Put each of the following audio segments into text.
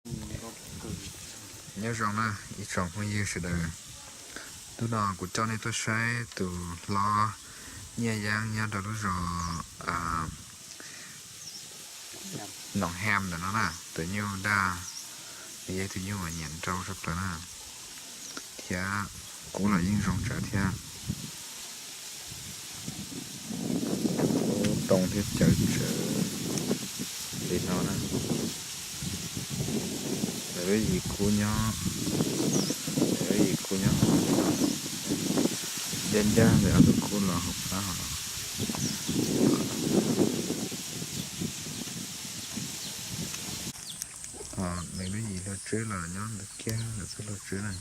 Nyob zoo na ib tsoom phooj ywg sawv daws, hnub no kuv coj nej tuaj saib tus hlob nyiaj yeeb nyob rau lub zos Noom Hem ntawm no na, tus nyuj daj, nws yog ib tug nyuj uas nyiam nrau tshaj plaws na, thiab kub los yeej zoo tsawv thiab. Kub too thiab cawv tsawv li no na. Lawv lub yim kub nyob, lawv lub yim kub nyob hauv, ncaj ncaj ntawm ob tug kub los hauv plab hauv no. Nws lub yim hlua tswb los nyob ntawm kiag ntawm txoj hlua tswb na.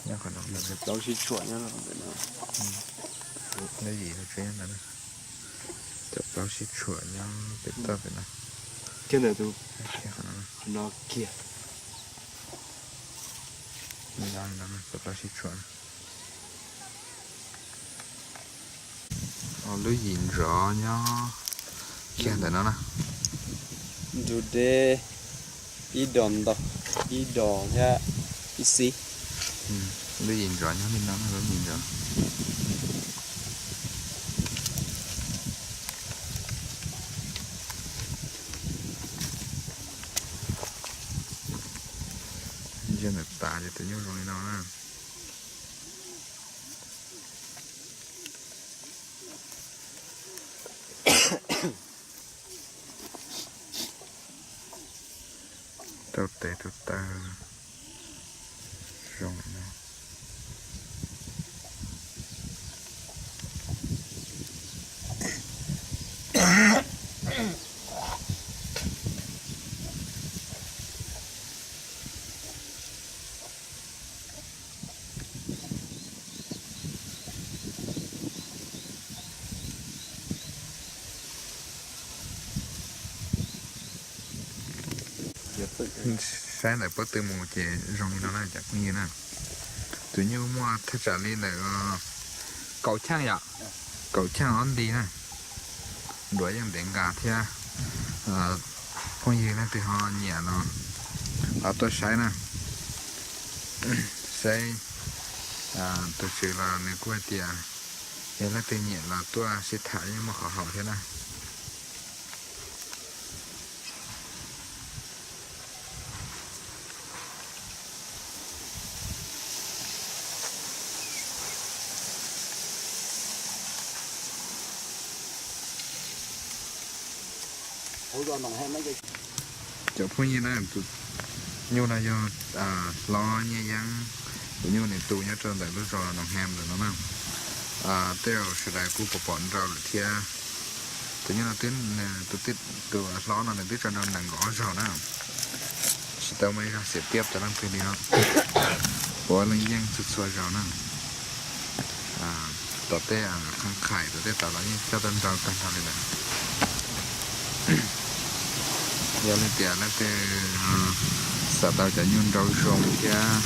Nyob qhov no, plaub sib tshuam nyob ntawm no. Lub yim hlua tswb nyob ntawm no, cov plaub sib tshuam nyob pem toj pem no. Kiag ntawm tus, qhov no kiag. Cov plaub sib tshuam. Lub yim ntsov nyob kiag ntawm no na. Ntug deb, ib dos ntau, ib dos thiab ib xib. Lub yim ntsov nyob li no na, lub yim ntsov. Ntsia ntawm tas ces tus nyuj zoo li no na. Rau tes rau taw zoo li no. Saib ntawm pob tw mus ces zoo li no na cov phooj ywg na. Tus nyuj muaj thaj tsam li ntawm kaum cheej yom, kaum cheej ob nti na. Duav yeej ntev nkas thiab. Phooj ywg leej twg ho nyiam los ho tuaj saib na. Saib tus tswv los nws kuj hais tias yog leej twg nyiam los tuaj sib tham yeej muaj qhov haum thiab na. Cov phooj ywg na, tus nyuj no yog hlob Nyiaj Yeeb, tus nyuj nws tu nyob rau ntawm lub zos Noom Hem ntawm no na. Tej zaum sawv daws kuj pom pom nrau lawm thiab. Tus nyuj no twb, tus hlob no nws twb tso nrau nees nkaum ob zaug na, tsis tau muaj ib zaug xiam tiab rau leej twg li no. Puav leej yeej txhua txhua zaus na. Tom tej qhov khais tom tej tod los yeej coj tuaj nrau tag nrho li lawm. Yog leej tias leej twg xav tau cov nyuj nrau zoo thiab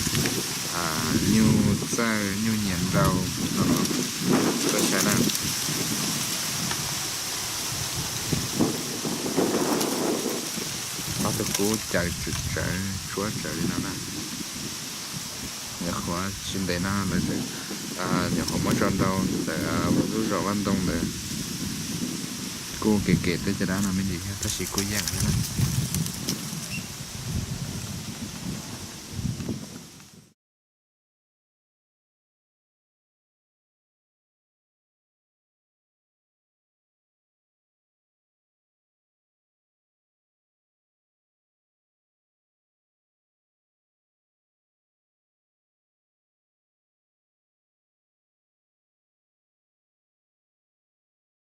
nyuj txawj nyuj nyiam nrau no los tuaj saib na. Ob tug kub caws tsawv tshuab tsawv li no na. Nyuam qhuav tsis ntev no lawv nyuam qhuav muab tso nrau ntawm lub zos Vaj Ntoo ntawd. Kuj kev kev tej caj dab no me ntsis thiab tab sis kuj yeej thiab na.